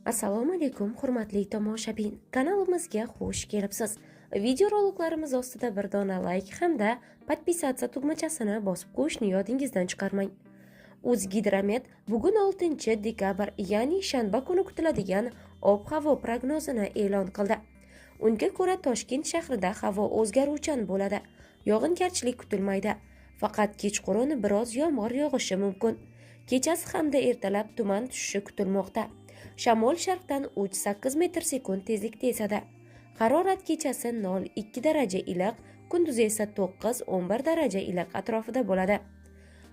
Assalomu alaykum, hurmatli tomoshabin. Kanalimizga xush kelibsiz. Videoroliklarimiz ostida bir dona layk hamda подписаться tugmachasini bosib qo'yishni yodingizdan chiqarmang. O'zgidromet bugun 6 dekabr, ya'ni shanba kuni kutiladigan ob-havo prognozini e'lon qildi. Unga ko'ra, Toshkent shahrida havo o'zgaruvchan bo'ladi. Yog'ingarchilik kutilmaydi. Faqat kechqurun biroz yomg'ir yog'ishi mumkin. Kechasi hamda ertalab tuman tushishi kutilmoqda. Shamol sharqdan 3-8 metr sekund tezlikda esadi. Harorat kechasi 0-2 daraja iliq, kunduzi esa 9-11 daraja iliq atrofida bo'ladi.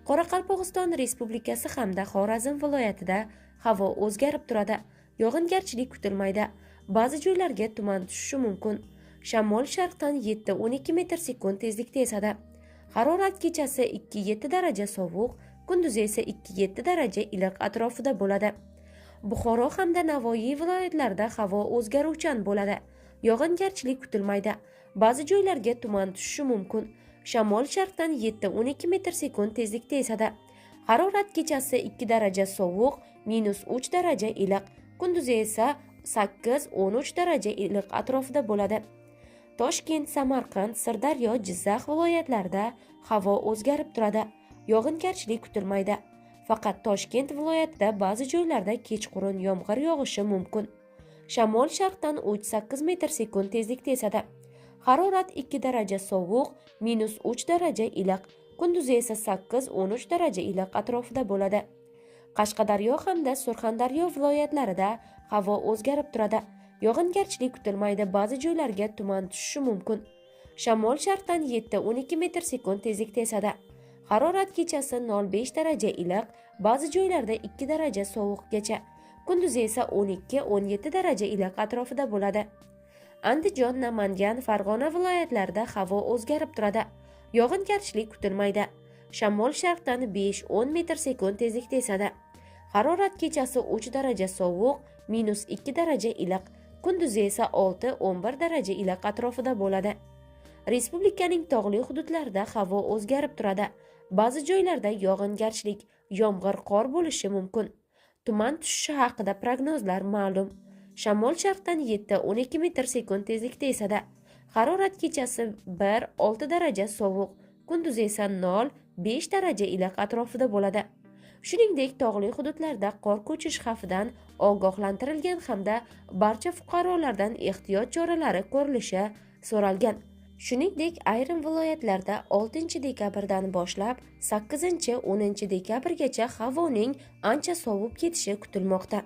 Qoraqalpog'iston Respublikasi hamda Xorazm viloyatida havo o'zgarib turadi. Yog'ingarchilik kutilmaydi. Ba'zi joylarga tuman tushishi mumkin. Shamol sharqdan 7-12 metr sekund tezlikda esadi. Harorat kechasi 2-7 daraja sovuq, kunduzi esa 2-7 daraja iliq atrofida bo'ladi. Buxoro hamda Navoiy viloyatlarida havo o'zgaruvchan bo'ladi. Yog'ingarchilik kutilmaydi. Ba'zi joylarga tuman tushishi mumkin. Shamol sharqdan 7-12 metr sekund tezlikda esadi. Harorat kechasi 2 daraja sovuq, -3 daraja iliq, kunduzi esa 8-13 daraja iliq atrofida bo'ladi. Toshkent, Samarqand, Sirdaryo, Jizzax viloyatlarida havo o'zgarib turadi. Yog'ingarchilik kutilmaydi. Faqat Toshkent viloyatida ba'zi joylarda kechqurun yomg'ir yog'ishi mumkin. Shamol sharqdan 3-8 metr sekund tezlikda esadi. Harorat 2 daraja sovuq, -3 daraja iliq, kunduzi esa 8-13 daraja iliq atrofida bo'ladi. Qashqadaryo hamda Surxondaryo viloyatlarida havo o'zgarib turadi. Yog'ingarchilik kutilmaydi, ba'zi joylarga tuman tushishi mumkin. Shamol sharqdan 7-12 metr sekund tezlikda esadi. Harorat kechasi 0,5 daraja iliq, ba'zi joylarda 2 daraja sovuqgacha, kunduzi esa 12-17 daraja iliq atrofida bo'ladi. Andijon, Namangan, Farg'ona viloyatlarida havo o'zgarib turadi. Yog'ingarchilik kutilmaydi. Shamol sharqdan 5-10 metr sekund tezlikda esadi. Harorat kechasi 3 daraja sovuq, -2 daraja iliq, kunduzi esa 6-11 daraja iliq atrofida bo'ladi. Respublikaning tog'li hududlarida havo o'zgarib turadi. Ba'zi joylarda yog'ingarchilik, yomg'ir, qor bo'lishi mumkin. Tuman tushishi haqida prognozlar ma'lum. Shamol sharqdan 7-12 metr sekund tezlikda esadi. Harorat kechasi 1-6 daraja sovuq, kunduzi esa 0-5 daraja iliq atrofida bo'ladi. Shuningdek, tog'li hududlarda qor ko'chish xavfidan ogohlantirilgan hamda barcha fuqarolardan ehtiyot choralari ko'rilishi so'ralgan. Shuningdek, ayrim viloyatlarda 6 dekabrdan boshlab 8-10 dekabrgacha havoning ancha sovib ketishi kutilmoqda.